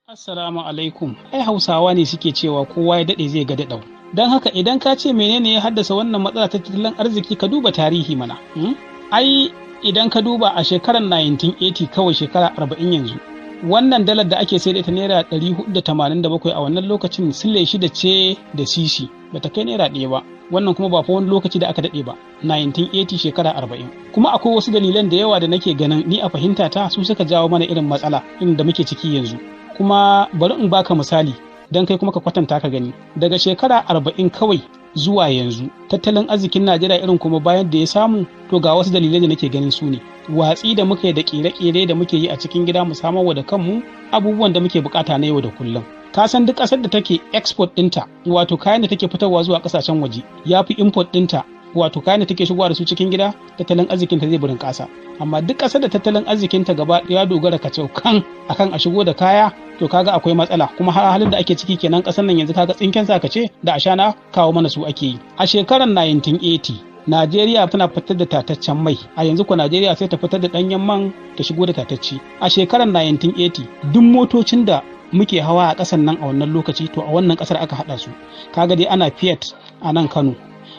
Assalamu alaikum. Ai Hausawa ne suke cewa kowa ya daɗe zai ga daɗau. Don haka idan ka ce menene ya haddasa wannan matsala ta tattalin arziki, ka duba tarihi mana. Ai idan ka duba a shekarar 1980 kawai, shekara 40 yanzu. Wannan dalar da ake sayar da ita ₦487, a wannan lokacin sile 6 ce da sisi, bata kai ₦1 ba. Wannan kuma ba fa wani lokaci da aka daɗe ba, 1980, shekara 40. Kuma akwai wasu dalilan da yawa da nake ganin ni a fahimta ta su suka jawo mana irin matsala irin da muke ciki yanzu. Kuma bari in baka misali don kai kuma ka kwatanta ka gani. Daga shekara 40 kawai zuwa yanzu, tattalin arzikin Najeriya irin kuma bayan da ya samu, to ga wasu dalilai da nake ganin su ne: watsi da muka yi da kere-kere da muke yi a cikin gida mu samar da kanmu abubuwan da muke bukata na yau da kullum. Ka san duk ƙasar da take export ɗinta, wato kayan da take fitarwa zuwa ƙasashen waje, ya fi import ɗinta, wato kayan da take shigowa da su cikin gida, tattalin arzikinta zai burin ƙasa. Amma duk ƙasar da tattalin arzikinta gaba ya dogara kacaukan akan a shigo da kaya, to kaga akwai matsala. Kuma har halin da ake ciki kenan ƙasar nan yanzu. Kaga tsinken sa ce da ashana kawo mana su ake yi. A shekarar 1980 Najeriya tana fitar da tataccen mai, a yanzu ko Najeriya sai ta fitar da ɗanyen man ta shigo da tatacce. A shekarar 1980 duk motocin da muke hawa a ƙasar nan a wannan lokaci, to a wannan ƙasar aka haɗa su. Kaga dai ana Fiat a nan Kano,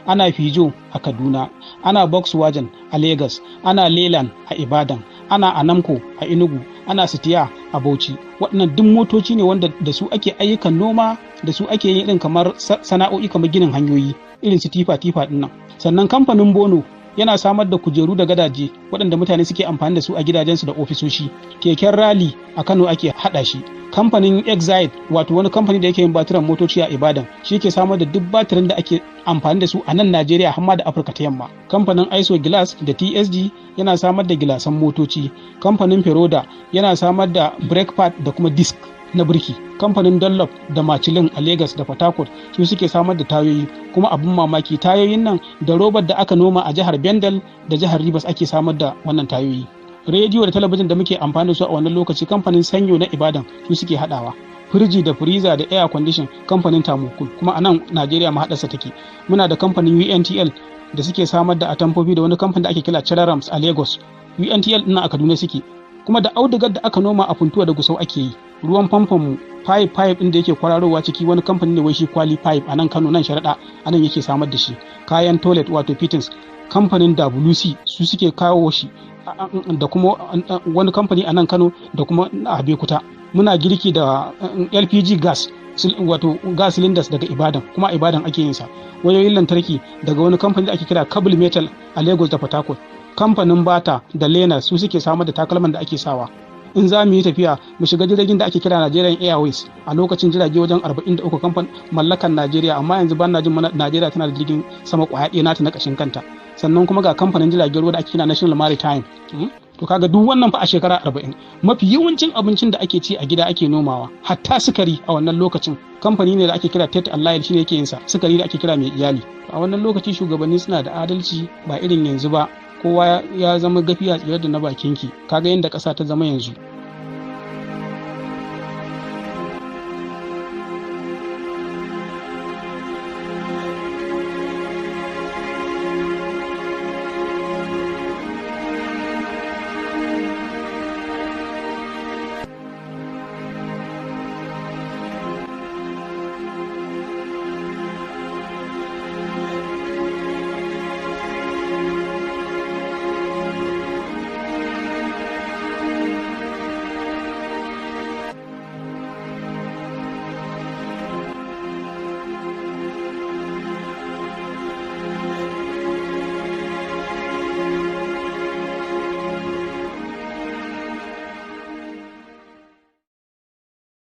ana Peugeot a Kaduna, ana Volkswagen a Lagos, ana Leyland a Ibadan, ana Anamco a Enugu, ana Sitia a Bauchi. Waɗannan duk motoci ne wanda da su ake ayyukan noma, da su ake yin irin kamar sana'o'i kamar ginin hanyoyi, irin su tifa tifa ɗin nan. Sannan kamfanin Bono yana samar da kujeru da gadaje waɗanda mutane suke amfani da su a gidajensu da ofisoshi. Keken Rally a Kano ake haɗa shi. Kamfanin Exide, wato wani kamfani da yake yin batiran motoci a Ibadan, shi ke samar da duk batirin da ake amfani da su a nan Najeriya har ma da Afirka ta Yamma. Kamfanin Iso Glass da TSG yana samar da gilasan motoci. Kamfanin Feroda yana samar da brake pad da kuma disc na birki. Kamfanin Dunlop da Michelin a Lagos da Port Harcourt su suke samar da tayoyi. Kuma abin mamaki, tayoyin nan da robar da aka noma a jihar Bendel da jihar Rivers ake samar da wannan tayoyi. Rediyo da talabijin da muke amfani da su a wannan lokaci, kamfanin Sanyo na Ibadan su suke hadawa. Firiji da freezer da air condition, kamfanin Thermocool, kuma a nan Najeriya mahaɗarsa take. Muna da kamfanin UNTL da suke samar da atamfofi, da wani kamfanin da ake kira Cherarams a Lagos. UNTL ɗin a Kaduna suke. Kuma da audugar da aka noma a Funtuwa da Gusau ake yi. Ruwan famfon mu, pipe pipe ɗin da yake kwararowa ciki, wani kamfani ne wai shi Kwali Pipe a nan Kano, nan Sharaɗa, a nan yake samar da shi. Kayan toilet, wato fittings, kamfanin WC su suke kawo shi, da kuma wani kamfani a nan Kano da kuma a Abeokuta. Muna girki da LPG gas, wato gas cylinders, daga Ibadan, kuma a Ibadan ake yin sa. Wayoyin lantarki daga wani kamfani da ake kira Cable Metal a Lagos da Port Harcourt. Kamfanin Bata da Lena su suke samar da takalman da ake sawa in za mu yi tafiya mu shiga jirgin da ake kira Nigerian Airways. A lokacin jirage wajen 43 kamfan mallakan Najeriya, amma yanzu ban na jin Najeriya tana da jirgin sama kwaya ɗaya nata na ƙashin kanta. Sannan kuma ga kamfanin jiragen ruwa da ake kira National Maritime. To kaga duk wannan fa a shekara 40. Mafi yawancin abincin da ake ci a gida ake nomawa. Hatta sukari a wannan lokacin kamfani ne da ake kira Tate and Lyle shine yake yin sa, sukari da ake kira mai iyali. A wannan lokaci shugabanni suna da adalci, ba irin yanzu ba, kowa ya zama gafiya tsire da na bakinki. Kaga yadda ƙasa ta zama yanzu.